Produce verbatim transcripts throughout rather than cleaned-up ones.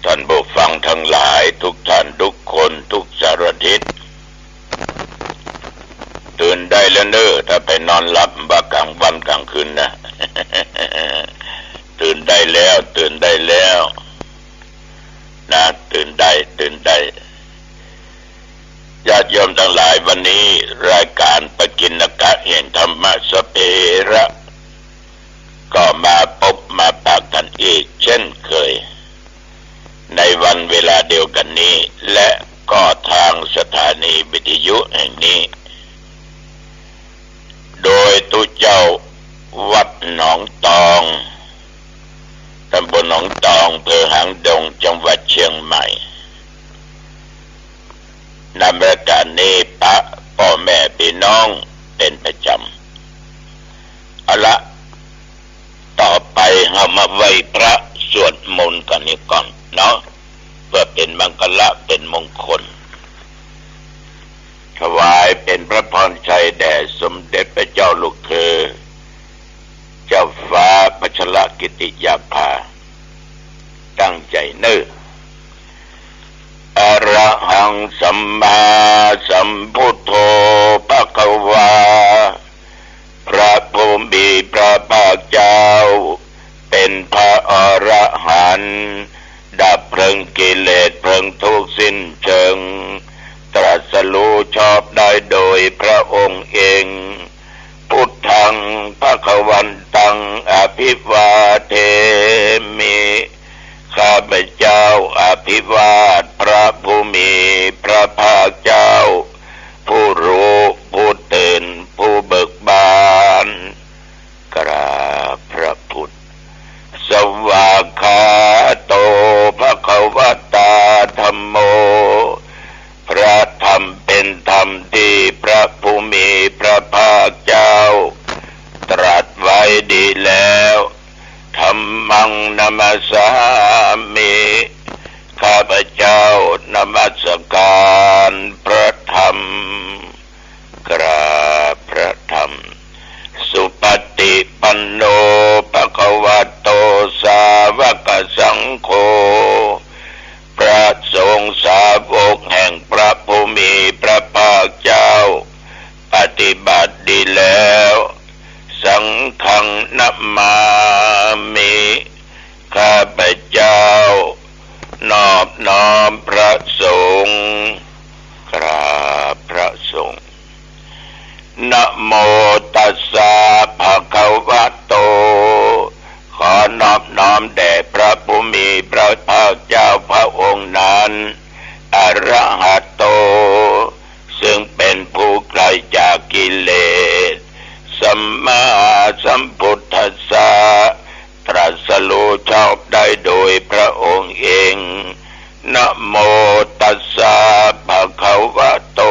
ท่านผู้ฟังทั้งหลายทุกท่านทุกคนทุกสารทิศ ตื่นได้แล้วเน่อ ถ้าไปนอนหลับบ่ากลางวันกลางคืนนะ ตื่นได้แล้ว ตื่นได้แล้ว นะ ตื่นได้ ตื่นได้ ญาติโยมทั้งหลาย วันนี้รายการปกิณกะแห่งธรรมสเประ ก็มาปะมาปะกั๋นอีกเช่นเคย ในวันเวลาเดียวกั๋นนี้ และก็ทางสถานีวิทยุแห่งนี้ โดยตุ๊เจ้าวัดหนองตอง ตำบลหนองตอง อำเภอหางดง จังหวัดเชียงใหม่ นำรายการนี้ปะป้อแม่ปี้น้องเป๋นประจ๋ำ เอาละ ต่อไปเฮามาไหว้พระสวดมนต์กั๋นนี้ก่อนเนาะ เพื่อเป๋นมังคละเป๋นมงคล ถวายเป๋นพระพรชัยแด่สมเด็จพระเจ้าลูกเธอ เจ้าฟ้าพัชรกิติยาภา ตั้งใจ๋เน่อ อะระหังสัมมาสัมพุทโธภะคะวา พระผู้มีพระภาคเจ้า เป๋นพระอรหันต์ ดับเพลิงกิเลสเพลิงทุกข์สิ้นเชิง ตรัสรู้ชอบได้โดยพระองค์เอง พุทธังภะคะวันตังอภิวาเทมิ ข้าพเจ้าอภิวาทพระผู้มีพระภาคเจ้า ผู้รู้ผู้ตื่นผู้เบิกบาน กราบพระพุทธ สวากขาโตภะคะวะตาธัมโม พระธรรมเป๋นธรรมตี้พระผู้มีพระภาคเจ้า ตรัสไว้ดีแล้ว ธัมมังนะมัสสามิ ข้าพเจ้านมัสการพระธรรม กราบพระธรรม สุปฏิปันโนภะคะวะโตสาวกสังโฆ พระสงฆ์สาวกแห่งพระผู้มีพระภาคเจ้า ปฏิบัติดีแล้ว สังฆังนะมามิ ข้าพเจ้านอบน้อมพระสงฆ์ กราบพระสงฆ์ นะโมตัสสะภะคะวะโต ขอนอบน้อมแด่พระผู้มีพระภาคเจ้าพระองค์นั้น อะระหะโต ซึ่งเป๋นผู้ไกลจากกิเลส สัมมาสัมพุทธัสสะ ตรัสรู้ชอบได้โดยพระองค์เอง นะโมตัสสะภะคะวะโต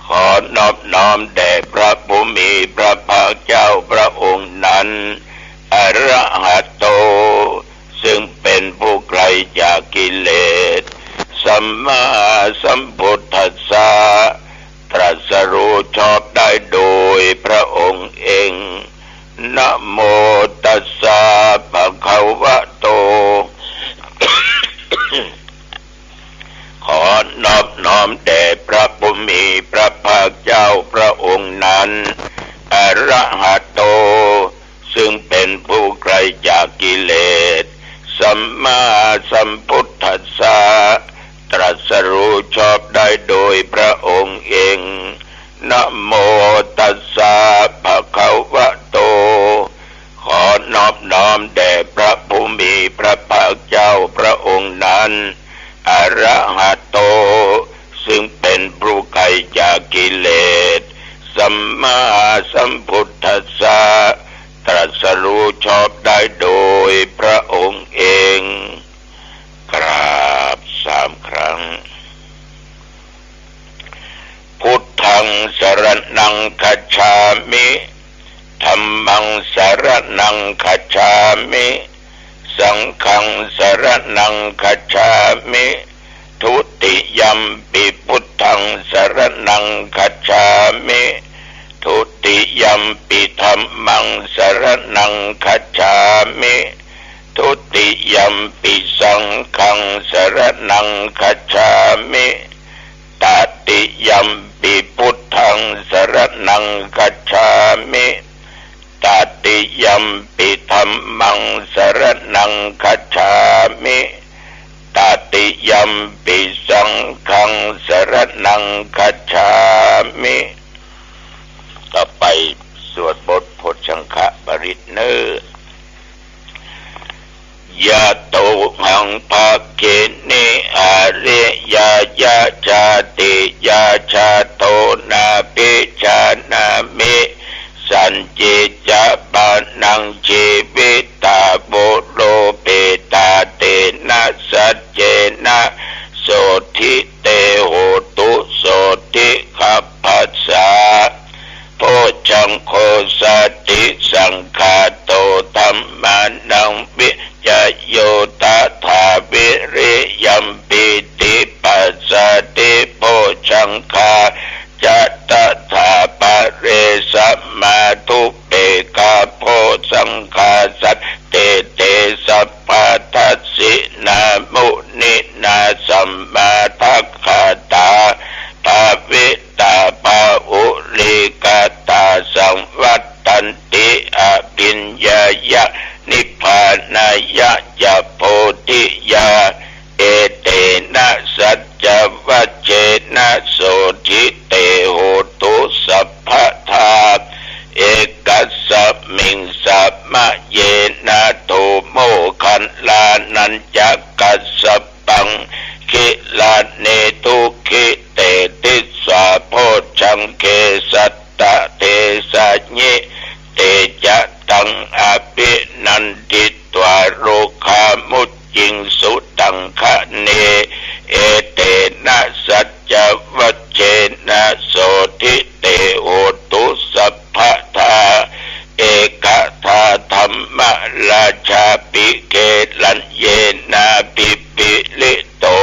ขอนอบน้อมแด่พระผู้มีพระภาคเจ้าพระองค์นั้น อะระหะโต ซึ่งเป๋นผู้ไกลจากกิเลส สัมมาสัมพุทธัสสะ ตรัสรู้ชอบได้โดยพระองค์เอง นะโมตัสสะภะคะวะโต ขอนอบน้อมแด่พระผู้มีพระภาคเจ้าพระองค์นั้น อะระหะโต ซึ่งเป๋นผู้ไกลจากกิเลส สัมมาสัมพุทธัสสะ ตรัสรู้ชอบได้โดยพระองค์เอง นะโมตัสสะภะคะวะโต ขอนอบน้อมแด่พระผู้มีพระภาคเจ้าพระองค์นั้น อะระหะโต ซึ่งเป๋นผู้ไกลจากกิเลส สัมมาสัมพุทธัสสะ ตรัสรู้ชอบได้โดยพระองค์เอง กราบสามครั้ง พุทธังสรณังคัจฉามิ ธัมมังสรณังคัจฉามิ สังฆังสรณังคัจฉามิ ทุติยัมปิพุทธังสรณังคัจฉามิ ทุติยัมปิธัมมังสรณังคัจฉามิ ทุติยัมปิสังฆังสรณังคัจฉามิ ตติยัมปิพุทธังสรณังคัจฉามิ ตติยัมปิธัมมังสรณังคัจฉามิ ตติยัมปิสังฆังสรณังคัจฉามิ ต่อไปสวดบทโพชฌังคปริตรเน่อ Yatohaṃ bhagini ariyāya jātiyā jāto nābhijānāmi sañcicca pāṇaṃ jīvitā voropetā tena saccena sotthi te hotu sotthi gabbhasā. Bojjhaṅgo satisaṅkhāto dhammānaṃ vicayo tathā viriyampīti passaddhi bojjhaṅgā ca tathāpare samādhupekkhabojjhaṅgā sattete sabbadassinā muninā sammadakkhātā bhāvitā bahulīkatā saṃvattanti abhiññāya nibbānāya ca bodhiyā. Etena saccavajjena sotthi te hotu sabbadā. Ekasmiṃ samaye nātho moggallānañca kassapaṃ gilāne dukkhite disvā bojjhaṅge satta desayi. Te ca taṃ abhinanditvā rogā mucciṃsu taṅkhaṇe. Etena saccavajjena sotthi te hotu sabbadā. Ekadā dhammarājāpi gelaññenābhipīḷito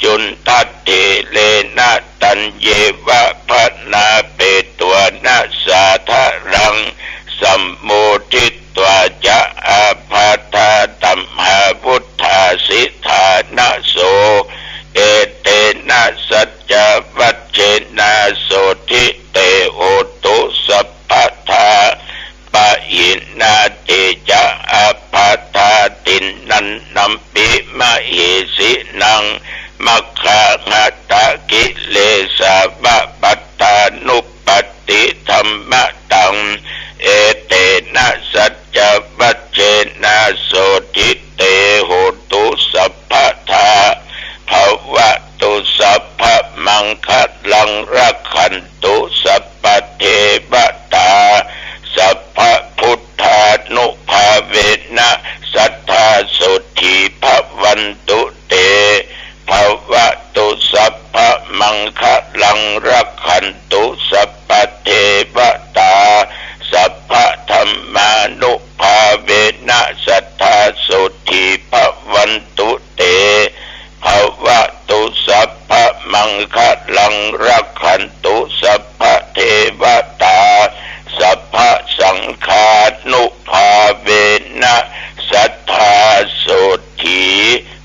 cundattherena taññeva bhaṇāpetvāna sādaraṃ sammoditvā ca ābādhā tamhā vuṭṭhāsi ṭhānaso. Etena saccavajjena sotthi te hotu sabbadā. Pahīnā te ca ābādhā tiṇṇannampi mahesinaṃ maggāhatakilesāva pattānuppattidhammataṃ. Etena saccavajjena sotthi te hotu sabbadā. Bhavatu sabbamaṅgalaṃ rakkhantu sabbadevatā sabbabuddhānubhāvena sadā sotthī bhavantu te. Bhavatu sabbamaṅgalaṃ rakkhantu sabbadevatā sabbadhammānubhāvena sadā sotthī bhavantu te. Bhavatu sabbamaṅgalaṃ rakkhantu sabbadevatā sabbasaṅghānubhāvena sadā sotthī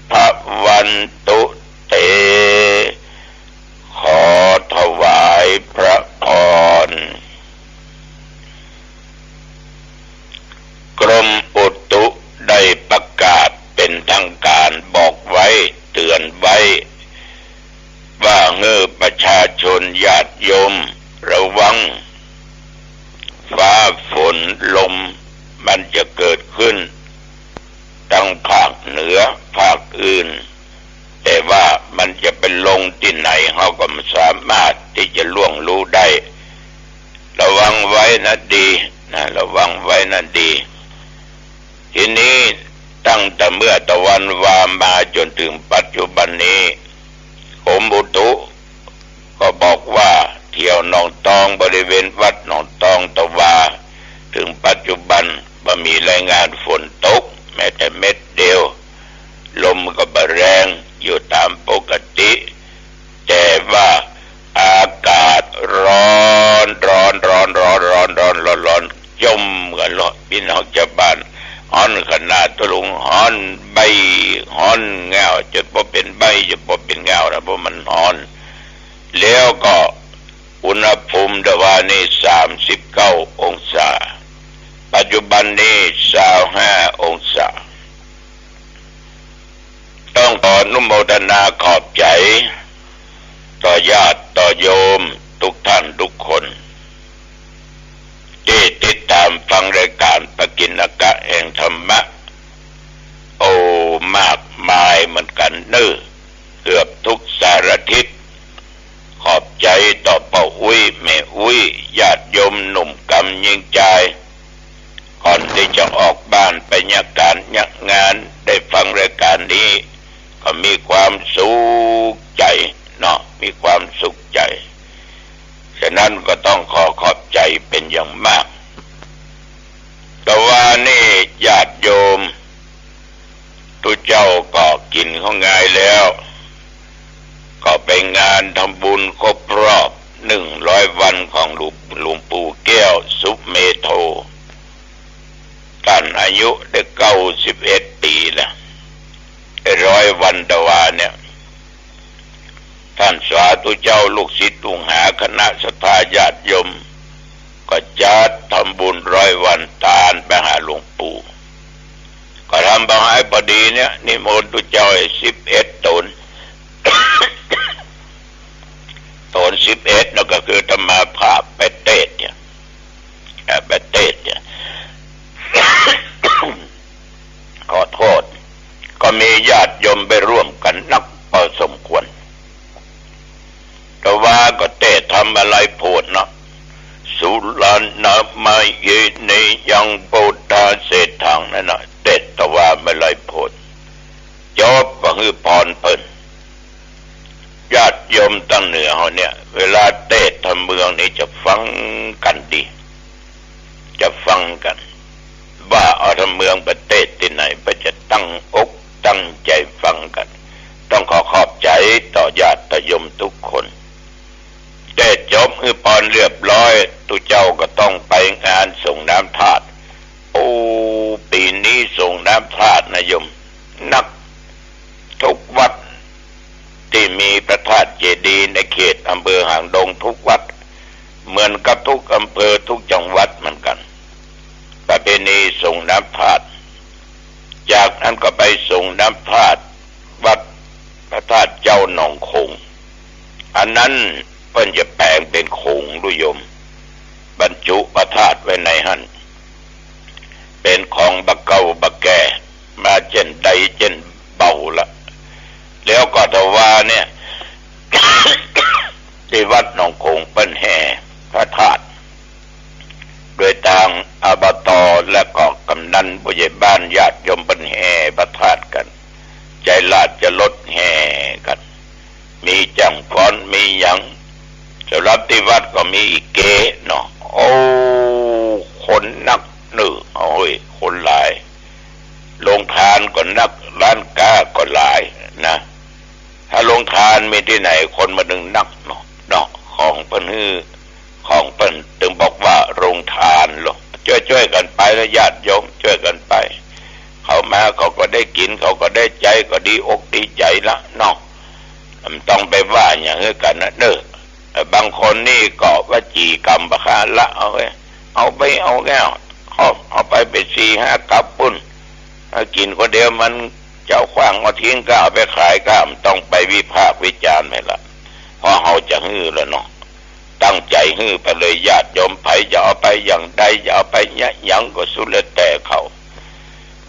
bhavantu te. ขอถวายพระพร กรมอุตุได้ประกาศเป็นทางการบอกไว้ เตือนไว้ ว่าหื้อประชาชนญาติโยมระวัง ฟ้าฝนลมมันจะเกิดขึ้น ทั้งภาคเหนือภาคอื่น แต่ว่ามันจะไปลงตี้ไหน เฮาก็บ่สามารถตี้จะล่วงฮู้ได้ ระวังไว้นะดีนะ ระวังไว้นะดี ทีนี้ตั้งแต่เมื่อตะวันวามาจ๋นเถิงปัจจุบันนี้ กรมอุตุก็บอกว่าเที่ยวหนองตอง บริเวณวัดหนองตองตะวา เถิงปัจจุบันบ่มีรายงานฝนตกแม้แต่เม็ดเดียว ลมก็บ่แรง อยู่ต๋ามปกติ แต่ว่าอากาศร้อน ร้อน ร้อน ย่อมกั๋นเลาะ ปี้น้องจาวบ้าน เอา อนขนาดตะลุง ฮ้อนใบ้ฮ้อนเง้า จ๋นบ่เป๋นใบ้ จ๋นบ่เป๋นเง้านะ เพราะมันฮ้อน แล้วก็อุณหภูมิตะวานี้สามสิบเก้าองศา ปัจจุบันนี้ซาวห้าองศา ต้องขออนุโมทนาขอบใจ๋ต่อญาติต่อโยมทุกท่านทุกคน ตี้ติดต๋ามฟังรายก๋านปกิณกะแห่งธรรมะ โอ้ มากมายเหมือนกั๋นเน่อ เกือบทุกสารทิศ ขอบใจ๋ต่อป้ออุ๊ยแม่อุ๊ย ญาติโยมหนุ่มกำญิงจาย ก่อนตี้จะออกบ้านไปเยียะก๋านเยียะงาน ได้ฟังรายก๋านนี้ ก็มีความสุขใจ๋เนาะ มีความสุขใจ๋ ฉะนั้นก็ต้องขอขอบใจ๋เป๋นอย่างมาก ตะวานี้ญาติโยมตุ๊เจ้าก็กิ๋นข้าวงายแล้ว ก็ไปงานทำบุญครบรอบหนึ่งร้อยวันของหลวง หลวงปู่แก้วสุเมโธ ต้านอายุได้เก้าสิบเอ็ดปี๋แล้ว ไอ้ร้อยวันตะวาเนี่ย ต้านสาธุเจ้าลูกศิษย์ลูกหาคณะศรัทธาญาติโยม ก็จัดทำบุญร้อยวันตานไปหาหลวงปู่ ก็ทำบ่หายปอดีเนี่ย นิมนต์ตุ๊เจ้าไอ้สิบเอ็ดต๋น ต๋นสิบเอ็ดนั่นก็คืออาตมาภาพไปเตศน์เนี่ย เอ่อ ไปเตศน์เนี่ย ขอโต้ษ ก็มีญาติโยมไปร่วมกั๋นนักพอสมควร ตะวาก็เตศน์ธรรมอะไรโผดเนาะ สุรานามาเยเนยังโพธาเสฏฐัง นั่นน่ะ เตศน์ตะวามาลัยโผด จบก็หื้อปอนเปิ้น ญาติโยมตางเหนือเฮาเนี่ย เวลาเตศน์ธรรมเมืองนี่จะฟังกั๋นดี จะฟังกั๋น ว่าเอาธรรมเมืองไปเตศน์ตี้ไหน เปิ้นจะตั้งอกตั้งใจ๋ฟังกั๋น ต้องขอขอบใจ๋ต่อญาติต่อโยมทุกคน เตศน์จบหื้อปอนเรียบร้อย ตุ๊เจ้าก็ต้องไปงานสรงน้ำธาตุ โอ้ ปี๋นี้สรงน้ำธาตุนะโยม นัก ทุกวัดตี้มีพระธาตุเจดีย์ในเขตอำเภอหางดงทุกวัด เหมือนกับทุกอำเภอทุกจังหวัดเหมือนกั๋น ประเพณีสรงน้ำธาตุ จากนั้นก็ไปสรงน้ำธาตุวัดพระธาตุเจ้าหนองโขง อันนั้นเปิ้นจะแป๋งเป๋นโขงลูกโยม บรรจุพระธาตุไว้ในหั้น เป๋นของบ่าเก่าบ่าแก่ มาเจ้นใดเจ้นเบาละ แล้วก็ตะวาเนี่ย ตี้วัดหนองโขงเปิ้นแห่พระธาตุ โดยตาง อบต. และก็กำนันผู้ใหญ่บ้านญาติโยมเปิ้นแห่พระธาตุกั๋น ใจ๊ราชรถแห่กั๋น มีจ้างฟ้อนมีหยัง สำหรับตี้วัดก็มีอีเก๋เนาะ โอ้ คนนักเน่อ โอ้ย คนหลาย โรงทานก็นัก ร้านก๊าก็หลายนะ ถ้าโรงทานมีตี้ไหน คนมันนึ่งนักเนาะ เนาะ ของเปิ้นหื้อ ของเปิ้น ตึงบอกว่าโรงทานโลด จ้วยๆ กั๋นไปละญาติโยม จ้วยกั๋นไป เขามาเขาก็ได้กิ๋น เขาก็ได้ใจ๊ ก็ดีอกดีใจ๋ละเนาะ บ่ต้องไปว่าหยังหื้อกั๋นนะเน่อ บางคนนี่ก็วจีกรรมบ่าคะละ เอาไว้ เอาไปเอาแก้ว เขาเอาไปเป๋นสี่ห้ากับปุ้น เอากิ๋นคนเดียว มันเจ้าขว้างเอาทิ้งก้า เอาไปขายก้า บ่ต้องไปวิพากษ์วิจารณ์ไปละ เพราะเฮาจะหื้อแล้วเนาะ ตั้งใจ๋หื้อไปเลยญาติโยม ใผจะเอาไปอย่างใด จะเอาไปเยียะหยังก็สุดแล้วแต่เขา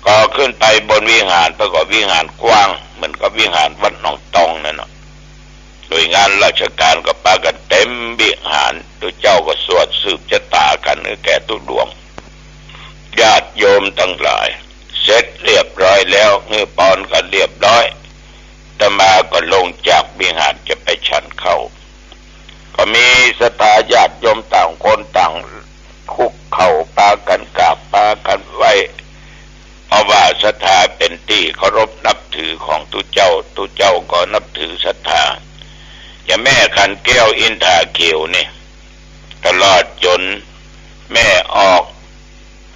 ก็ขึ้นไปบนวิหาร เปิ้นก็วิหารกว้าง เหมือนกับวิหารวัดหนองตองนั่นเนาะ หน่วยงานราชการก็ปากั๋นเต็มวิหาร ตุ๊เจ้าก็สวดสืบจะต๋ากั๋นหื้อแก่ตุ๊ดวง ญาติโยมตังหลาย เสร็จเรียบร้อยแล้ว หื้อปอนกั๋นเรียบร้อย อาตมาก็ลงจากวิหารจะไปฉันข้าว ก็มีศรัทธาญาติโยมต่างคนต่างคุกเข่าปากั๋นกราบปากั๋นไหว้ เพราะว่าศรัทธาเป๋นตี้เคารพนับถือของตุ๊เจ้า ตุ๊เจ้าก็นับถือศรัทธา อย่างแม่ขันแก้วอินทาเขียวนี่ ตลอดจ๋นแม่ออก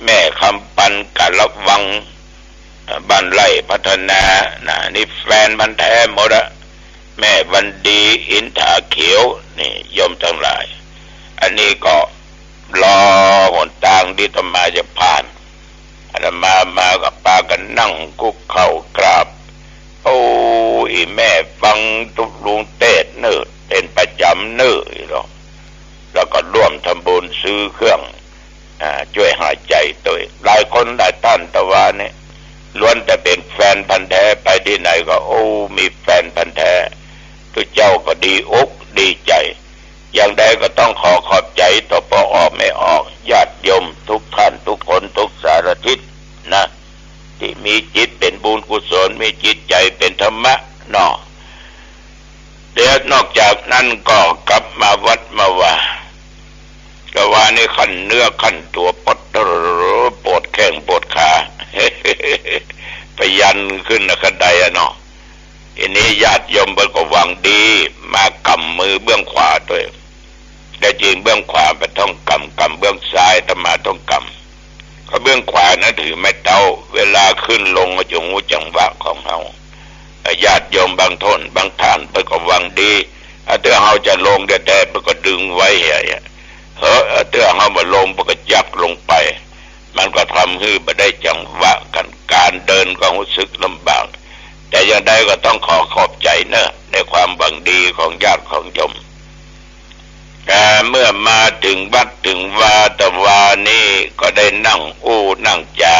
แม่คำปันกาละวัง บ้านไร่พัฒนา นะ นี่แฟนพันธุ์แท้หมดอะ แม่วันดี อินทาเขียว นี่โยมตังหลาย อันนี้ก็รอหนตางตี้อาตมาจะผ่าน อาตมามาก็ปากั๋นนั่งคุกเข่ากราบ โอ้ อี่แม่ฟังตุ๊ลุงเตสน์เน่อ เป๋นประจ๋ำเน่อ แล้วก็ร่วมทำบุญซื้อเครื่อง อ่า จ้วยหายใจ๋ตวย หลายคนหลายต้าน แต่ว่าเนี่ย ล้วนแต่เป๋นแฟนพันธุ์แท้ ไปตี้ไหนก็ โอ้ มีแฟนพันธุ์แท้ ตุ๊เจ้าก็ดีอกดีใจ๋ อย่างใดก็ต้องขอขอบใจ๋ต่อป้อออกแม่ออก ญาติโยมทุกท่านทุกคนทุกสารทิศนะ ตี้มีจิตเป๋นบุญกุศล มีจิตใจ๋เป๋นธรรมะเนาะ เดี๋ยวนอกจากนั้นก็กลับมาวัดมาวา ก็ว่านี่คันเนื้อคันตั๋ว ปวด ปวดแข้งปวดขา ไปยันขึ้นนะ กระไดอะเนาะ ทีนี้ญาติโยมเปิ้นก็หวังดี มากำมือเบื้องขวาตวย แต่จริงเบื้องขวาบ่ต้องกำ กำเบื้องซ้าย อาตมาต้องกำ ก็เบื้องขวานั้นถือไม้เต๊า เวลาขึ้นลงก็จะฮู้จังหวะของเฮา ญาติโยมบางท่านบางท่านเปิ้นก็หวังดี อาเตื้อเฮาจะลงแต๊ๆ เปิ้นก็ดึงไว้เหีย เหอะ อาเตื้อเฮาบ่ลง เปิ้นก็ยักลงไป มันก็ทำหื้อบ่ได้จังหวะกั๋น ก๋านเดินก็ฮู้สึกลำบาก แต่อย่างใดก็ต้องขอขอบใจ๋เน่อ ในความหวังดีของญาติของโยม แต่เมื่อมาเถิงวัดเถิงวา ตะวานี้ก็ได้นั่งอู้นั่งจ๋า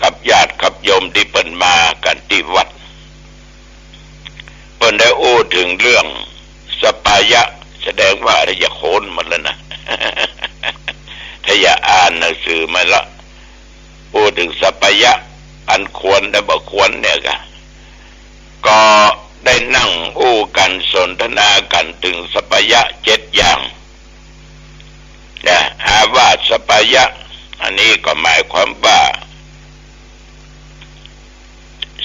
กับญาติกับโยมตี้เปิ้นมากั๋นตี้วัด เปิ้นได้อู้เถิงเรื่องสัปปายะ แสดงว่าถ้าอยากโขนมันแล้วนะ ถ้าอยากอ่านหนังสือมันละ อู้เถิงสัปปายะ อันควรและบ่ควรเนี่ยกะ ก็ได้นั่งอู้กั๋นสนทนากั๋นเถิงสัปปายะเจ็ดอย่างนะ อาวาสสัปปายะ อันนี้ก็หมายความว่า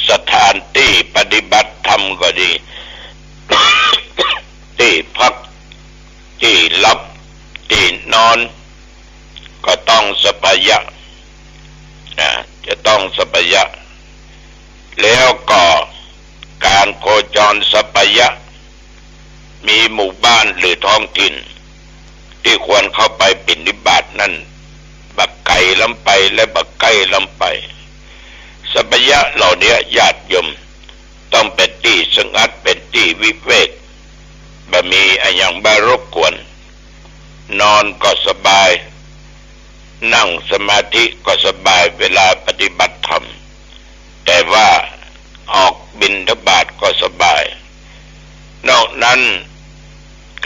สถานตี้ปฏิบัติธรรมก็ดี ตี้พัก ตี้หลับ ตี้นอน ก็ต้องสัปปายะ นะ จะต้องสัปปายะ แล้วก็ก๋านโคจรสัปปายะ มีหมู่บ้านหรือท้องถิ่น ตี้ควรเข้าไปบิณฑบาตนั้น บ่ไก๋ล้ำไปและบ่ใก้ล้ำไป สัปปายะเหล่านี้ญาติโยม ต้องเป๋นตี้สงัด เป๋นตี้วิเวก บ่มีอะหยังมารบกวน นอนก็สบาย นั่งสมาธิก็สบาย เวลาปฏิบัติธรรม แต่ว่าออกบิณฑบาตก็สบาย นอกนั้น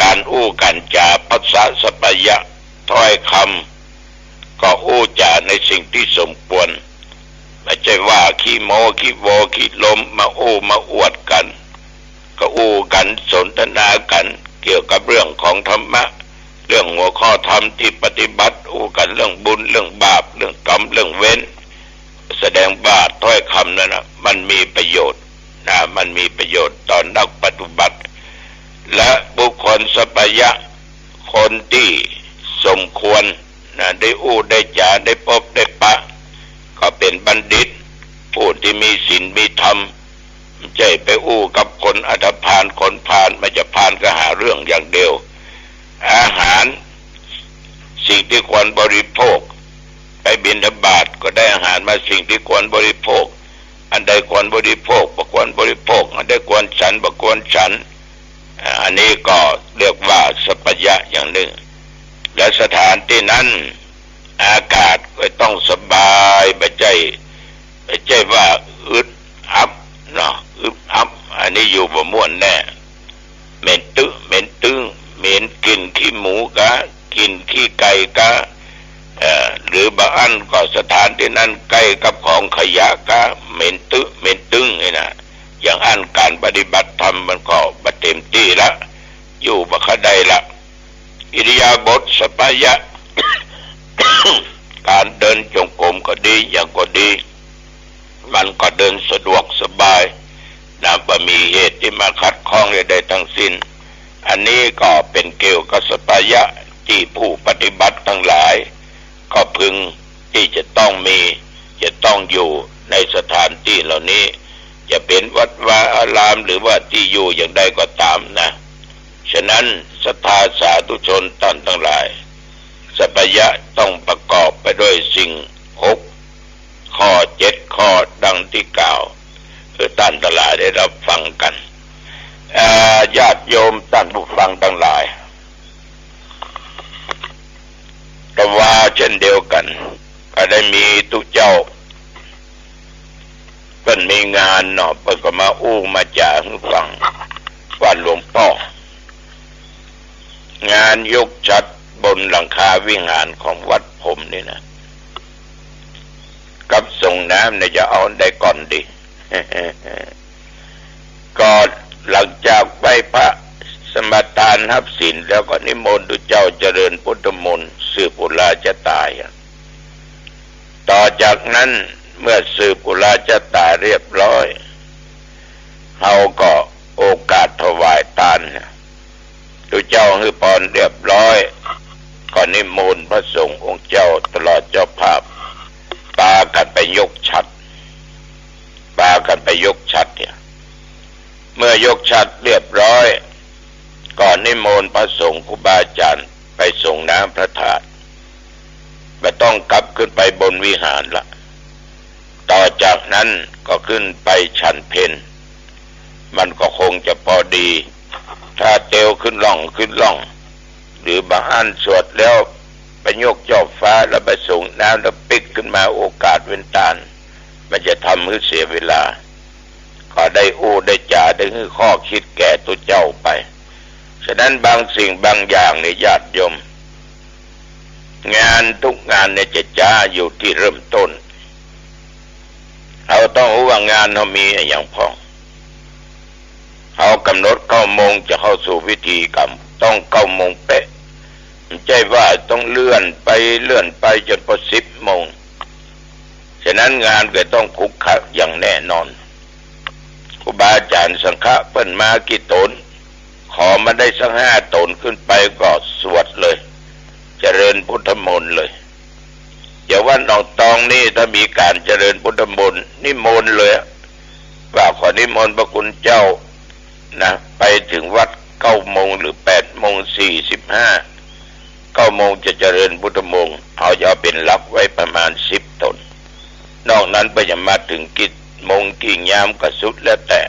ก๋านอู้ก๋านจ๋า ภาษาสัปปายะ ถ้อยกำ ก็อู้จ๋าในสิ่งตี้สมควร บ่ใจ้ว่าขี้โม้ขี้โวขี้ลม มาอู้มาอวดกั๋น ก็อู้กั๋นสนทนากั๋นเกี่ยวกับเรื่องของธรรมะ เรื่องหัวข้อธรรมตี้ปฏิบัติ อู้กั๋นเรื่องบุญเรื่องบาป เรื่องกรรมเรื่องเวร แสดงว่าถ้อยกำนั้นนะ มันมีประโยชน์นะ มันมีประโยชน์ต่อนักปฏิบัติ และบุคคลสัปปายะ คนตี้สมควรนะ ได้อู้ได้จ๋า ได้ปบได้ปะ ก็เป๋นบัณฑิต ผู้ตี้มีศีลมีธรรม บ่ใจ้ไปอู้กับคนอันธพาลคนพาล มันจะพาลก็หาเรื่องอย่างเดียว อาหาร สิ่งตี้ควรบริโภค ไปบิณฑบาตก็ได้อาหารมาสิ่งตี้ควรบริโภค อันใดควรบริโภค บ่ควรบริโภค อันใดควรฉัน บ่ควรฉัน อ่า อันนี้ก็เรียกว่าสัปปายะอย่างนึ่ง และสถานตี้นั้น อากาศก็ต้องสบาย บ่ใจ้ บ่ใจ้ว่าอึดอัดเนาะ อึดอัด อันนี้อยู่บ่ม่วนแน่ เหม็นตึ๊ เหม็นตึ้ง เหม็นกลิ่นขี้หมูกา กลิ่นขี้ไก่กา เอ่อ หรือบางอันก็สถานตี้นั้นใก้กับของขยะกา เหม็นตึ๊ เหม็นตึ้งนี่นะ อย่างอั้นก๋านปฏิบัติธรรมมันก็บ่เต๋มตี้ละ อยู่บ่ค่อยได้ละ อิริยาบถสัปปายะ ก๋านเดินจงกรมก็ดี หยังก็ดี มันก็เดินสะดวกสบายนะ บ่มีเหตุตี้มาขัดข้องใดๆ ทั้งสิ้น อันนี้ก็เป๋นเกี่ยวกับสัปปายะตี้ผู้ปฏิบัติตังหลาย ก็พึงตี้จะต้องมี จะต้องอยู่ในสถานตี้เหล่านี้ จะเป๋นวัดวาอารามหรือว่าตี้อยู่อย่างใดก็ต๋ามนะ ฉะนั้นศรัทธาสาธุชนต้านตังหลาย สัปปายะต้องประกอบไปด้วยสิ่งหกข้อ เจ็ดข้อ ดังตี้กล่าวหื้อต้านตังหลายได้ฮับฟังกั๋น อ่า ญาติโยมต้านผู้ฟังตังหลาย ก็ว่าเช่นเดียวกั๋น ก็ได้มีตุ๊เจ้า เปิ้นมีงานเนาะ เปิ้นก็มาอู้มาจ๋าหื้อฟัง วัดหลวงป้อ งานยกฉัตรบนหลังคาวิหารของวัดผมนี่นะ กับส่งน้ำเนี่ยจะเอาอันใดก่อนดี ก็หลังจากไหว้พระสมาทานฮับศีลแล้วก็นิมนต์ตุ๊เจ้าเจริญพุทธมนต์สืบปุราชาต๋า ต่อจากนั้นเมื่อสืบปุราชาต๋าเรียบร้อย เฮาก็โอกาสถวายตาน ตุ๊เจ้าหื้อปอนเรียบร้อย ก็นิมนต์พระสงฆ์องค์เจ้าตลอดเจ้าภาพ ปากั๋นไปยกฉัตร ปากั๋นไปยกฉัตรเนี่ย เมื่อยกฉัตรเรียบร้อย ก็นิมนต์พระสงฆ์ครูบาอาจ๋ารย์ไปส่งน้ำพระธาตุ บ่ต้องกลับขึ้นไปบนวิหารละ ต่อจากนั้นก็ขึ้นไปฉันเพล มันก็คงจะปอดี ถ้าเตียวขึ้นล่องขึ้นล่อง หรือบางอั้นสวดแล้วไปยกจอบฟ้าแล้วไปส่งน้ำแล้วปิ๊กขึ้นมาโอกาสเว้นตาน มันจะทำหื้อเสียเวลา ก็ได้อู้ได้จ๋าได้หื้อข้อคิดแก่ตุ๊เจ้าไป ฉะนั้นบางสิ่งบางอย่างเนี่ยญาติโยม งานทุกงานเนี่ยจะจ๊าอยู่ตี้เริ่มต้น เฮาต้องฮู้ว่างานเฮามีอะหยังพ่อง เฮากำหนดเก้าโมงจะเข้าสู่พิธีกรรม ต้องเก้าโมงเป๊ะ บ่ใจ้ว่าต้องเลื่อนไปเลื่อนไปจ๋นปอสิบโมง ฉะนั้นงานก็ต้องขลุกขลักอย่างแน่นอน ครูบาอาจ๋ารย์สังฆะเปิ้นมากี่ต๋น ขอมาได้สักห้าต๋นขึ้นไปก็สวดเลย เจริญพุทธมนต์เลย อย่างวัดหนองตองนี่ถ้ามีก๋านเจริญพุทธมนต์นิมนต์เลยอะ ว่าขอนิมนต์พระคุณเจ้านะ ไปเถิงวัดเก้าโมงหรือแปดโมงสี่สิบห้า เก้าโมงจะเจริญพุทธมนต์ เฮาจะเอาเป๋นหลักไว้ประมาณสิบต๋น นอกนั้นเปิ้นจะมาเถิงกี่โมงกี่ยามก็สุดแล้วแต่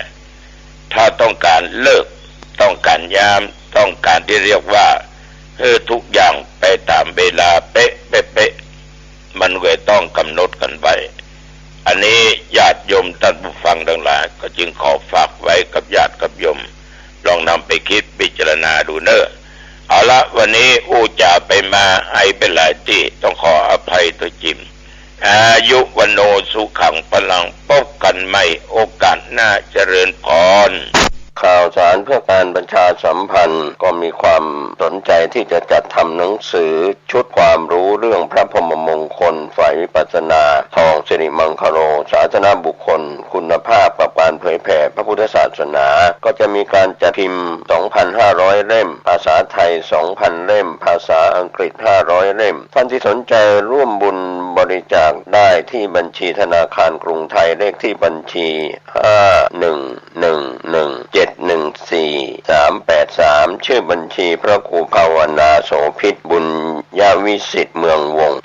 ถ้าต้องก๋านฤกษ์ ต้องก๋านยาม ต้องก๋านตี้เรียกว่า หื้อทุกอย่างไปต๋ามเวลาเป๊ะๆๆ มันก็ต้องกำหนดกั๋นไว้ อันนี้ญาติโยมต้านผู้ฟังตังหลาย ก็จึงขอฝากไว้กับญาติกับโยม ลองนำไปคิดพิจารณาดูเน่อ เอาละ วันนี้อู้จ๋าไปมาไอไปหลายตี้ ต้องขออภัยตวยจริง อายุ วัณโณ สุขัง พลัง พบกั๋นใหม่โอกาสหน้า เจริญพร ข่าวสารเพื่อการประชาสัมพันธ์ ก็มีความสนใจที่จะจัดทำหนังสือชุดความรู้เรื่องพระพรหมมงคลฝ่ายวิปัสสนา ทองสิริมังคโล สาธารณบุคคลคุณภาพกับการเผยแผ่พระพุทธศาสนา ก็จะมีการจัดพิมพ์ สองพันห้าร้อยเล่ม ภาษาไทย สองพันเล่ม ภาษาอังกฤษ ห้าร้อยเล่ม ท่านที่สนใจร่วมบุญบริจาคได้ที่บัญชีธนาคารกรุงไทย เลขที่บัญชี ห้าหนึ่งหนึ่งหนึ่งเจ็ดหนึ่งสี่สามแปดสาม ชื่อบัญชีพระครูภาวนาโสภิต บุญยวิสิทธิ์ เมืองวงศ์